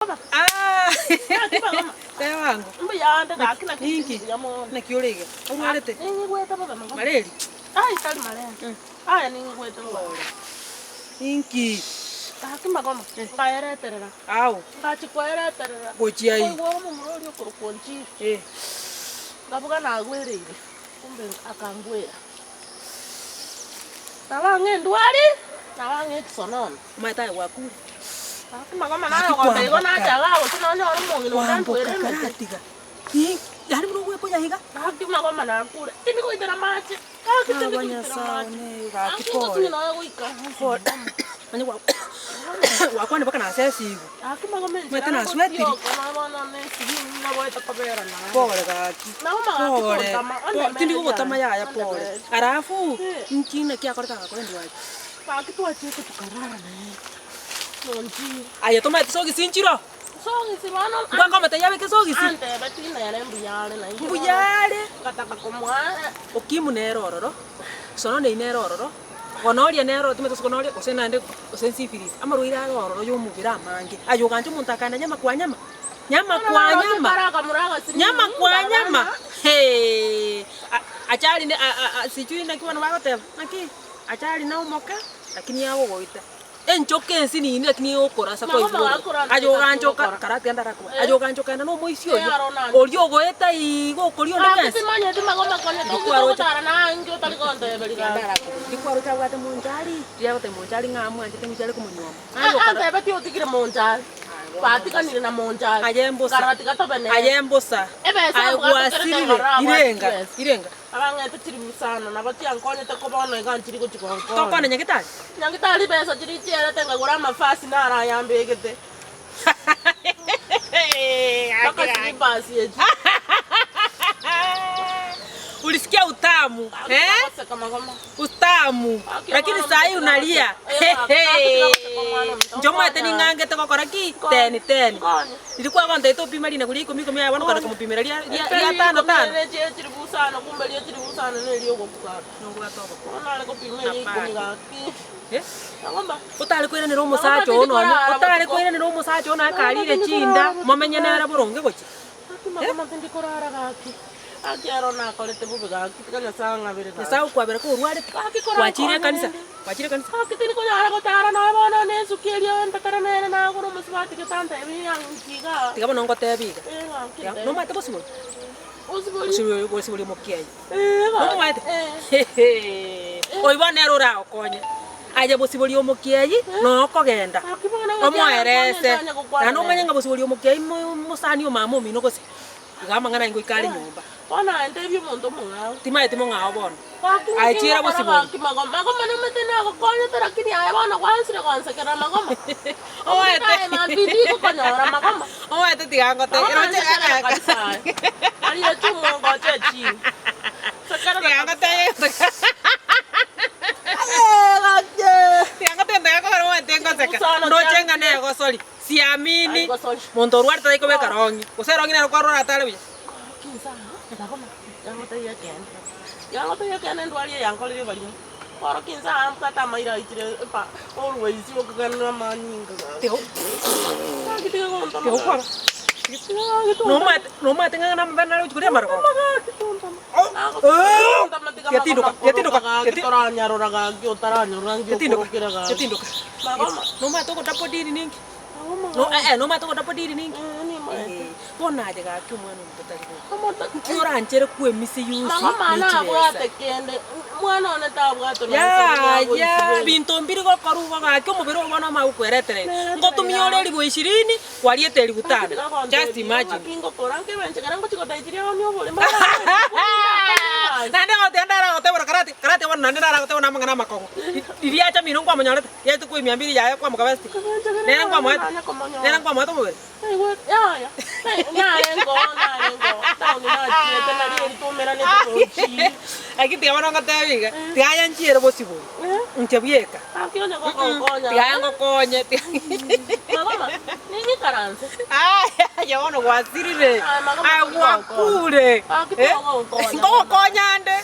Ah, teba ango. Mbuyande gaki naki Ninki? mbuya mono. Naki ore iga? Orwarete? Ninyigwete bobe mono. Mareri? Ai tari mareri. Aya ninyigwete bobe. Inki? Gaki magoma nkaereterera. Ao. Ngachi koereterera. Gochia ii. Nkoigwa omomura oria okorokwa Onchiri. Eh. Nkabuga nagwereire kumbe akangwera. Nabo ang'e endwari, nabo ang'e ekisonono. Omanyete aye gwakure. Gaki magoma naye ogotebi igo nacha igaa gose nonyore omong'ina onde Kwamboka antwere emete. karatiga. Ii, yaani buna ogwekonya iga. Gaki magoma nakure, tindi goitera amache, gaki tindi Aba goitera Nyasae amache. one, gaki Gaki pole. ngosinye nonya goika Pole. Onye gwa gwakwana mpaka nase esigo. Gaki magoma Omanyete enchera naswetiri. ngotioka nonya bono na esibini naboete kobera naye. Pole gaki. Magoma gaki Pole. tontama, Pole. ondemererie Tindi gogotama aye, yaya pole. ondemererie. Alafu, Eh. nki naki akorete agakora endwari? Gaki twachiete tokarara naye nonchire. Aye tomaete sogisi nchiro? Sogisi bono Ngwakomotebia abeke sogisi? antebeti nere mbuya are nainche bono Mbuya are. ngataka komoa Ukimwi nere ororo, sonona eyio nere ororo, gonoria nere ororo timanyeti gose gonoria gose naende gose syphilis, amarwaire are ororo ya omobere amange. Aye ogancha omonto akaenda nyama kwa nyama, nyama Bono kwa naroche nyama, kare akamura agasinini nyama kwa nyama nkarara. heeee achari ne a- a- a sijui naki bono bagoteba, naki? Achari na omoke, lakini agogoita. Enchoka ensinini lakini egokorasa Magoma kwaigwa gakora Aye oganchoka, gakora. karatiga ndarakwa. Eh. Aye oganchoka enda na omoisia Eh, oyio. aro nanche. Oria ogoeta iiga okoria onde Gaki bwensi. timanyeti magoma konya Ndikwaroche. togotara naye otari gonteberia Tiga gaki. ndarakwa. Ndikwaroche abwate monchari, riria agotebia monchari ng'a amwanchete ngochia are komonyuoma. Aye Ah, okara. antebetie otigire monchari. Batiganire na monchari. Aye mbosa. Nkarora tiga tobe nere. Aye mbosa. Ebesa Aye mbwate kere gwasirire. nkarora abwate Irenga, chibesa. irenga. Abang'ete chiribu sana, nabo chiankonyete ko bono iga nchiri gochia gonkonya. Tokwane nyagetari? Nyagetari besa chiria chierete nkagora amafasi naro ayambegete. Mpaka slippers echi. Ulisikia utamu eh? Goseka magoma. Utamu lakini sahi unalia inche omanyete ning'angete gokora ki? Teni teni. Riria kwagontebia topima rinagu ria ikomi ikomi aye bono okare komopimera ria ria ria tano tano. Nobwate obokongu. Eh? Otare koiranera omosacha oo nonye, otare koiranera omosacha oo nonye karire chinda, momenye nere boronge gochia. Nyasae okwabera korwarete, gwachire ekanisa, gwachire ekanisa. Gaki tindi konyara gotara nonya bono nesuki eria ntatara nere nagora omosubati gete antebi ng'a nki igaa. Tiga bono ngotebi iga, Eh, gaki tiga ntebi. nomanyete bosibori? Bosibori. Bosibori bosibori omokiayi. Eh, gaki, Nomomanyete? eh. Oyio bono nere oragokonye, aye bosibori omokiayi nokogenda Gaki bono gochia omoerese, arankonye ntanye gokwana naende omanye nere. ng'a bosibori omokiayi mo mosani omama omino gose. Iga amang'ana aye ngoika are nyomba. Bono aye ntebie omonto omong'ao. Timaeti mong'ao bono. Gaki Aye nki chiira ngokora bosibori. gaki magoma. Magoma nomete nagokonyete lakini aye bono gwansire gonsekera magoma. Oete. Aye mambia ndigokonyora magoma. Oete tiga ngote. Magoma Roche nsekerera kabisa aye. Aria chuma ngocha echiro. Sekerera Tiga kabisa. ngote. Tiga ngote ntakakogera omanyete ngoseka. Usana Ndoche ng'a negosori. Siamini, monto orwarete tari kobeka rong'i, gose erong'i nero kwarora atare buya. Nomanyete nomanyete ng'a namabe nare gochia koria amarogoba? Getindoka, getindoka, getindoka, getindoka. Nomanyete ogotapo diri ninki? No eh eh nomanyete ogotapo diri ninki? Eh, bono aye gaki omwana omonto tari bobe. Nki oranchere kwemisia yusi Magoma ne chibesa? nabwate kende, mwana one tabwate nonya Yaya, binto mbiri gokorwa igo gaki omobere oo bono omanye gokweretereri. Ngotumia ore elifu ishirini, kwariete elifu tano. Just imagine. Naende goteba ndaragotebora karati, karati bono naende ndaragotebora namang'ana amakong'u. Riria acha mino nkwamonyorete, riacha kwa emia mbili yaye kwamokabesete, nere nkwamoete, nere nkwamoete omobere. Lakini tiga bono ngotebie iga, tiga aye nchiere bosio boria, inche bweka, tiga aye ngokonye, aye bono gwasirire, aye gwakure, nkogokonya ande,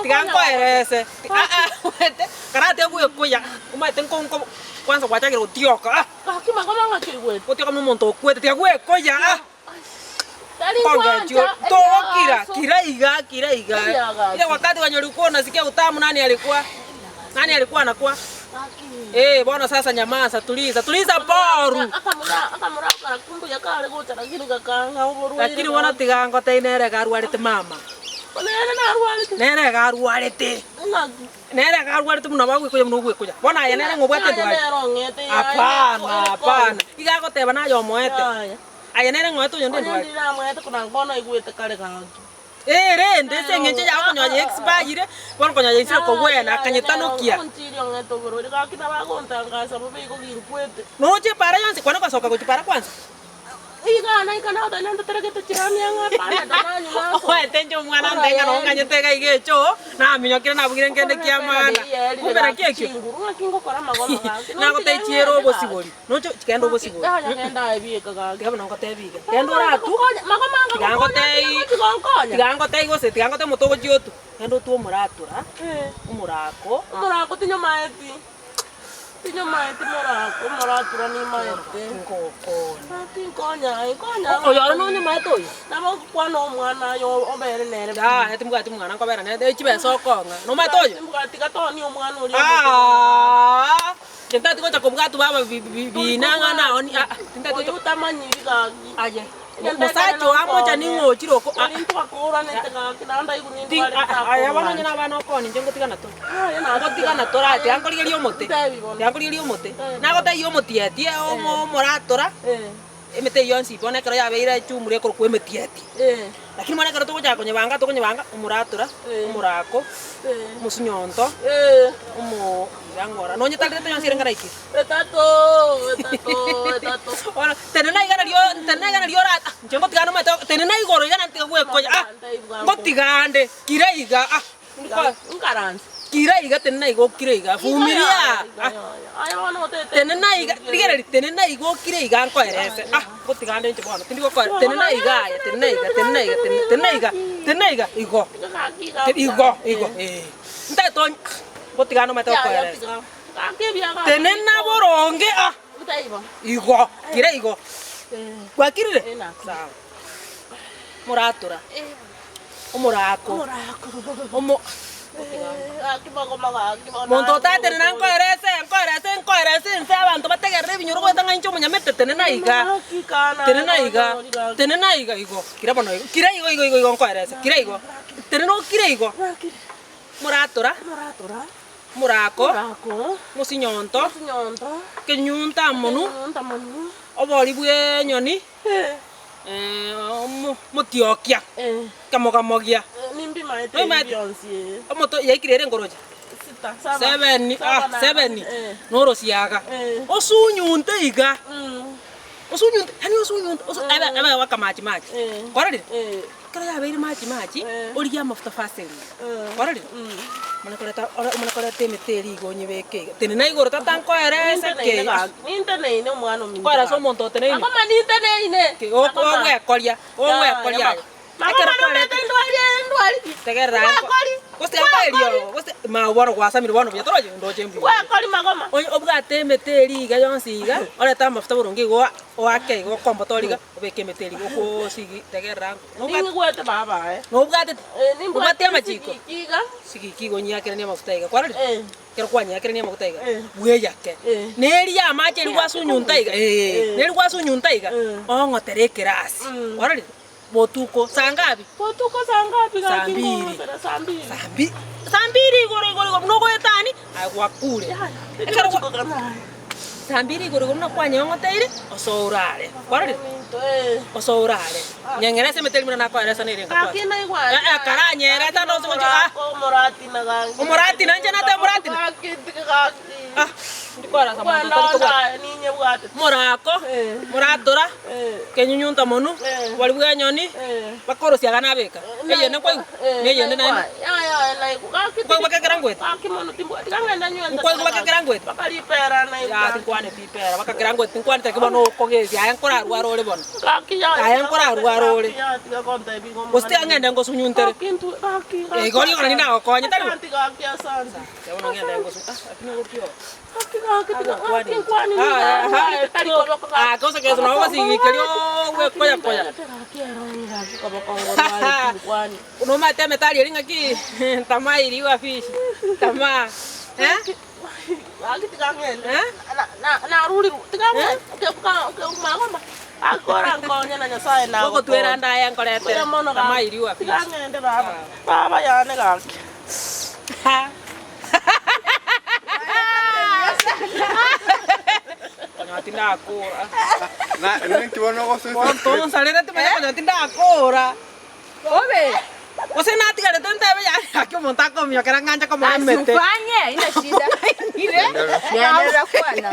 tiga nkoerese, aa omanyete, karate bwekuya, omanyete nko nko. Kwanza gwachakire gotioka ah! Gaki magoma ng'aki oigwete. Gotioka buna omonto okwete, tiga gwekoya ah! Tari Kongechio, gwancha togokira, ebiagaso. kira iga, kira iga. Ebiagaso. Ile wakati wenye ulikuwa unasikia utamu nani alikuwa? Nani alikuwa anakuwa? Gaki. Eh, bono sasa nyamaza, tuliza, tuliza boru. Akamura akamura akara kumbuya kare gocha lakini gakang'a oborwaire. Lakini bono tiga ngotebie nere iga arwarete mama. Nere narwarete. Nere iga arwarete. Ng'aki. Nere iga arwarete buna bagwekunya buna ogwekunya. Bono aye nere ng'a obwate Yaya endwari. nere ong'ete yaya. Hapana, hapana. Iga agoteba naye omoete. Yaya. Aye nere ng'oete oyonde Onye endwari. ndire amoete kona bono aigwete kare gaki. Ee, rende ase eng'encho yao konyonya expire, bono konyonya isire kogwena, akanyetanokia. Onchiri ong'ete oborwaire gaki nabagontangasa bobe igo ginkwete. Noroche epara yonsi, kwana gosoka gochia para kwanza. Iga naika nagotebia ntoteregete chirani ang'e apana ndananywa nasoka. Oete inche omwana nte ng'a noo ng'anyete iga iga echo, naminyokire nabugire nkende kia maana. Kumbe naki ekio? Chinguru ng'aki ngokora amagomo gaki. Nagotebia chiere obosibori, noche kenda obosibori. Yaya genda aye bieka gaki. Tiga buna ngotebia iga, kenda oratwe, Magomo anga tiga gokonya ngotebie, gochi gonkonya. tiga ngotebie gose tiga ngotebie omote ogochia otwe, kenda otwe omoratora, omorako. Omorako tinyomaeti. Tinyomaeti morako, omoratura nimaete. Ngokonya. Gaki nkonya aye, nkonya Oyo oro nonyomaete oyo? Nabo ngokwana omwana aye obere nere pi. Yaya timbwati mwana nkobera nere, chibesa okong'a, nomaete oyo? Timbwati gatoni omwana oria Aah, inche ntati gocha kobwatwa baba bi- bi- bina ng'a naoni aa, tintati Oyo gocha otamanyiri gaki. aye, mosacha oyo amocha ning'o ochire oko aa. Tori ntwakoranete gaki naende aigwe Ti nintware aa aya bono onye nabana okoni inche ngotigana tore. Ngotigana tore aa tiga nkorigereria omote, tiga nkorigereria omote, nagotebia omotietie omo omoratora, emete eyio yonsi bono ekero yabeire echumura ekorokwa emetieti. Lakini bono ekero togochaka konyebanga tokonyebanga, omoratora, omorako, omosunyonto, omo iga ng'ora, nonye tarerete yonsi ere ng'araikire. Etato, etato, etato. Bono tenena iga nario, tenena iga nario ora ah, inche ngotiga nomanyete tenena igoro iga naende tiga gwekonya ah, ngotiga ande, kira iga ah, Nkaranse. kira iga tenena iga okire iga, vumilia ah, Aye bono otete. tenena iga, rigereria tenena iga okire iga nkoerese ah, ngotiga ande inche bono, tindi gokora, tenena iga aye, tenena iga, tenena iga, tenena tenena iga, tenena iga, igo, igo, igo eh, ntagete onye ah, ngotiga ande omanyete gokoeresa. Tenena boronge ah, igo, kira igo, gwakirire? Sawa. Moratora, omorako, omo monto otatenena nkoerese, nkoerese, nkoerese inse abanto bategerere ebinyoro goeta ng'a inche omonyamete tenena iga, tenena iga, tenena iga igo, kira bono igo, kira igo igo igo igo nkoerese, kira igo, tenena okire igo, moratora. Omorako, omosinyonto, ekenyunta monu, obori bw'enyoni, omotiokia, ekemogamogia. Noimanyete? Omoto yaikire ere nkoroche? Seven, ah seven, norosiaga. Osunyunte iga, osunyunte yaani osunyunte osu ebe ebe waka machi machi, kwarorire? Ekero yabeire machi machi, origie amafuta vaseline, kwarorire? Omanye koreta ore omanye koreta emete eria iga onyebeke iga, tenena igoro tata nkoerese ki? Ninteneine omwana ominto Nkoerese omonto oteneine? Magoma ninteneine Ki ogwekoria, ogwekoria aye. Magoma nomanyete ndwari eye ndwari ki? Tegerera aye Gwekori, gose tiga nkoerie gwekori. oo, gose mao bono gwasamire bono buya torochi ndoche mbuya. Gwekori magoma. Onye obwate emete eria iga yonsi iga, orete amafuta boronge igo oake iga okombotora iga. Obeke emete eria gokosigi tegerera ango. Ningigwete baba aye. Nobwatete? Eh, nimbwate Obwate amachiko? esigiki iga. Sigiki igo onyiakeranie amafuta iga, kwarorire? Eh. Ekero kwanyiakerania amafuta iga, Eh. bweyake. Eh. Neri ya amache eria gwasunyunta iga, eh, Eh. neri gwasunyunta iga, Eh. ong'otere ekerasi, Mm. kwarorire? Botuko, saa ngapi? Botuko saa ngapi Saa gaki mbiri. ng'ong'otera saa mbiri. Saa mbi saa mbiri igoro igoro igoro buna ogoetani, aye gwakure. Yaya, Ekero gwa tiga chikogana aye. Saa mbiri igoro igoro buna kwanyeng'oteire, osoe orare. Kwarorire? Ominto, eh. Osoe orare. Nyeng'ere ase emete eri buna nakoeresa nere enka Gaki kwanza. naigwa Eh, eh, karanyerete ande ase gochia ah. Omoratina gaki. Omoratina, inche nateba omoratina? Gaki tiga gaki. Ah, ndikoeresa monto otari kobwata. Kwenda ninye bwate. Morako, Eh. moratora, Eh. kenyunyunta monwe, Eh. obori bwa enyoni, Eh. bakorosiaga nabeka. Eyende kwaigwa? Eh, Neyende naende. naigwa. Ya, ya, Nkoigwa kekerangwete? Nkoigwa kekerangwete? Yaya tinkwaneti ipera, baka kerangwete tinkwaneti lakini bono okogesia aye nkorarware ore bono. Aye nkorarware ore. Gose tiga ng'ende ngosunyuntere. Igo rigo nari nagokonye, tari bo? Tiga bono ng'ende ngosu ah lakini ogokia oo. Gose nabo gosigiikeria ogwekoya koya. Nomanyete emetari eria ng'aki tamaa iriwa fish tamaa eh? Eh? Ogotwera ande aye nkoretere tamaa iriwa fish. Konya tindakora. Na ninki bono ogosoisia Monto onsarerete manya konya tindakora. Obe! Gose natigarete ntebe yaani gaki omonto akomiokera ng'anche komoa emete. Asifanye, haina shida. Nire. Nyanera kwana.